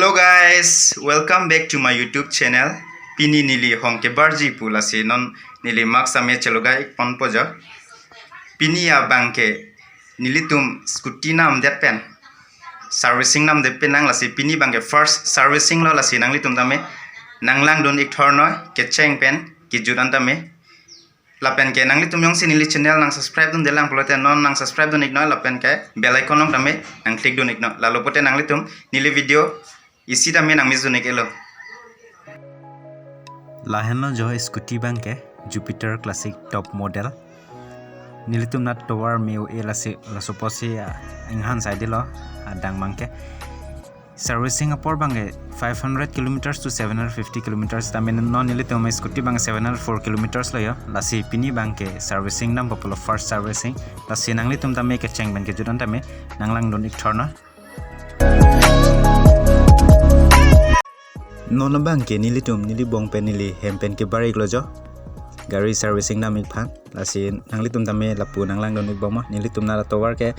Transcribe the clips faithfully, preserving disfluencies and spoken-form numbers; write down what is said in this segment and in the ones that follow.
Hello guys, welcome back to my YouTube channel. Pini neli hong kebarji pu lasi non neli mask ame chelogai ponpo jo. Pini abang ke nelitum scooty namdet pen servicing namdet pen nang, lasi pini abang ke first servicing lo, lasi nanglitum tame nanglangdun ik thor noi, kecheng pen kejut an tame. Lapen ke nanglitum jongsi neli channel nang subscribe dundelang pulote non nang subscribe dun ik noi, lapen ke bell icon along tame nang click dun ik noi. Lalo pote nanglitum neli video isi tame nang miss dun ik-elo. Lahenlo jo scooty abang ke Jupiter Classic top model. Nelitum nat tovar me o-e lasi laso apotsi, ah, inghan saidelo adang abang ke. Servicing apor abang ke five hundred kilometers to seven hundred fifty kilometers, tame non nelitum scooty abang seven hundred four kilometers lo jo. Lasi pini abang ke servicing nampo pulo, first servicing. Lasi nanglitum tame kecheng pen kejut an tame nanglangdun ik thor noi. Non abang ke nelitum neli bong pen neli hem pen kebar iklo jo, gari servicing dam ik aphan. Lasi nanglitum tame lapu nanglangdun ik bom non. Nelitum nat tovar ke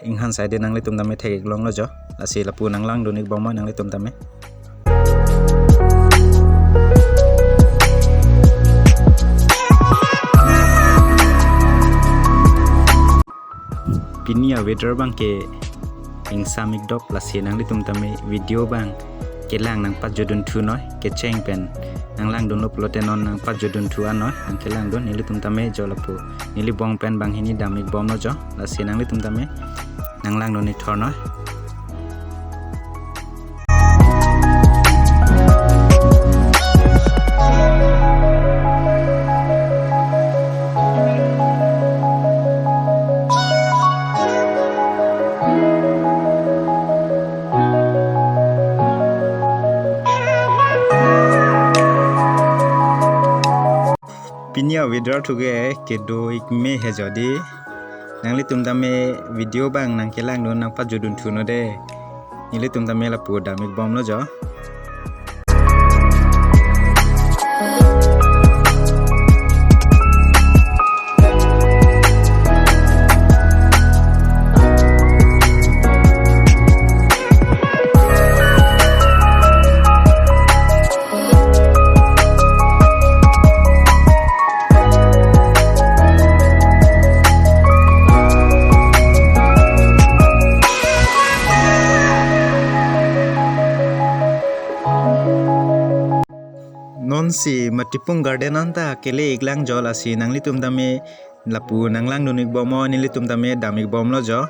inghan saide, nanglitum tame thek ik longlo jo. Lasi lapu nanglangdun ik bom non nanglitum tame. Pini a-weather abang ke ingsam ik dop, lasi nanglitum tame video abang kelang nang pajut dunthu noi, kecheng pen nanglangdunlo pulote non nang pajut dunthu an noi, nang kelangdun. Nelitum tame jo lapu neli bong pen banghini dam ik bomlo jo, lasi nanglitum tame nanglangdun ik thor noi. Pini a-weather thu ke kedo ik me he jo dei. Nanglitum tame video abang nang kelangdun nang pajut dunthu noi dei. Nelitum tame lapu dam ik bomlo jo. Nonsi Matipung Garden anta kele ik lang jo, lasi nanglitum tame lapu nanglangdun ik bom non, nelitum tame dam ik bomlo jo.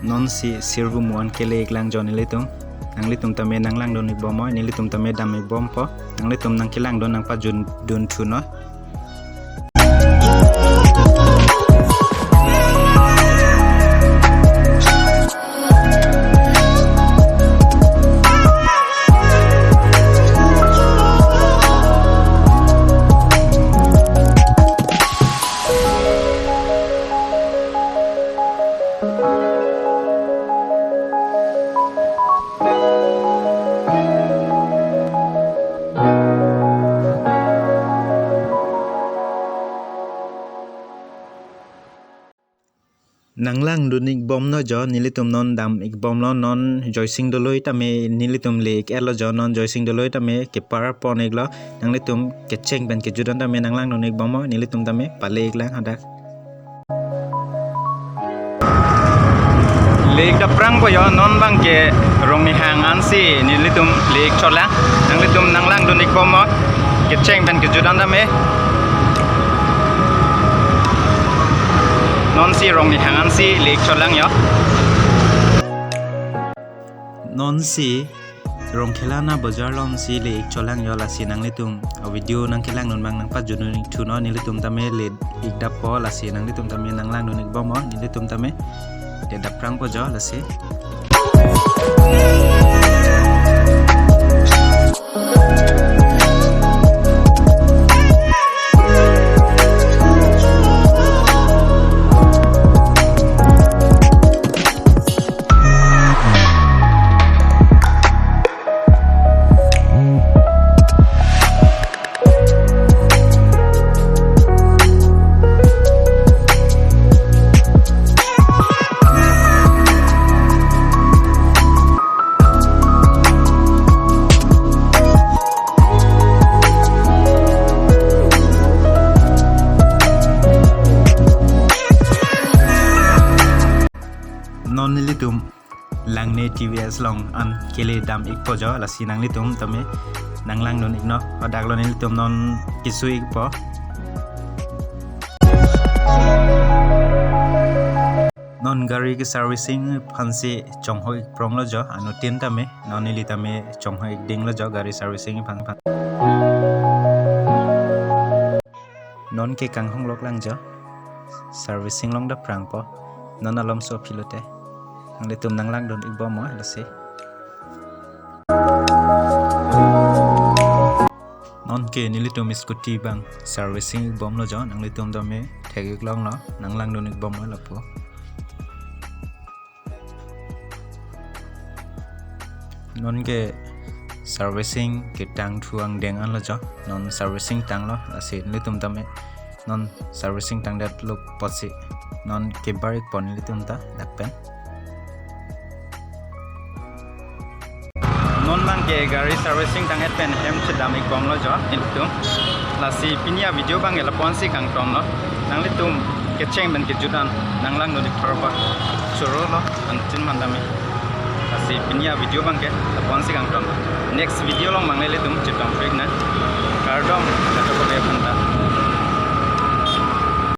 Nonsi Sirvu Mohan kele ik lang jo nelitum. Nanglitum tame nanglangdun ik bom non, nelitum tame dam ik bompo. Nanglitum nang kelangdun nang pajut dunthu noi. Nanglangdun ik bomlo jo, nelitum non dam ik bomlo. Non Joysing Doloi tame nelitum le ik-etlo jo, non Joysing Doloi tame kepar pon iklo. Nanglitum kecheng pen kejut an tame nanglangdun ik bom non, nelitum tame pale ik lang hadak. Le ik daprangpo jo, non abang ke Rongnihang ansi nelitum le ik chot lang. Nanglitum nanglangdun ik bom non, kecheng pen kejut an tame. Nonsi Rongnihang ansi le ik chot lang jo. Nonsi Rongkhela na bajar alongsi le-ik cholang jo, lasi nanglitum a video nangkelangdun abang nangpajutdun ik thunon, nelitum tame le-ik dappo, lasi nanglitum tame nanglangdun ik bomnon, nelitum tame le-ik dapprangpo jo, lasi. Non nelitum Langne T V S along an kele dam ikpo jo, lasi nanglitum tame nanglangdun iknon. Hadak lo nelitum non keso ikpo. Non gari ke servicing aphansi chongho ik pronglo jo, anuttin tame, non neli tame chongho ik dinglo jo gari servicing aphan aphan. Non ke kanghong lok lang jo, servicing along dapprangpo, non alomso aphi lote. Nanglitum nanglangdun ik bomnon, lasi. Non ke nelitum scooty abang servicing ik bomlo jo, nanglitum tame thek ik longnon, nanglangdun ik bomnon lapu. Non ke servicing ketang thu angdeng anlo jo, non servicing tanglo, lasi nelitum tame non servicing tangdetlo apotsi non kebar ikpo nelitum ta dak pen. Non abang ke gari servicing tang-et pen hem chedam ik bomlo jo nelitum. Lasi pini a video abang ke lapu-ansi kangtonlo. Nanglitum kecheng pen kejut an nanglangdun ik thorpa chorolo anuttin aphan tame. Lasi pini a video abang ke lapu-ansi kangton. Next video along abang nelitum chetong prik na.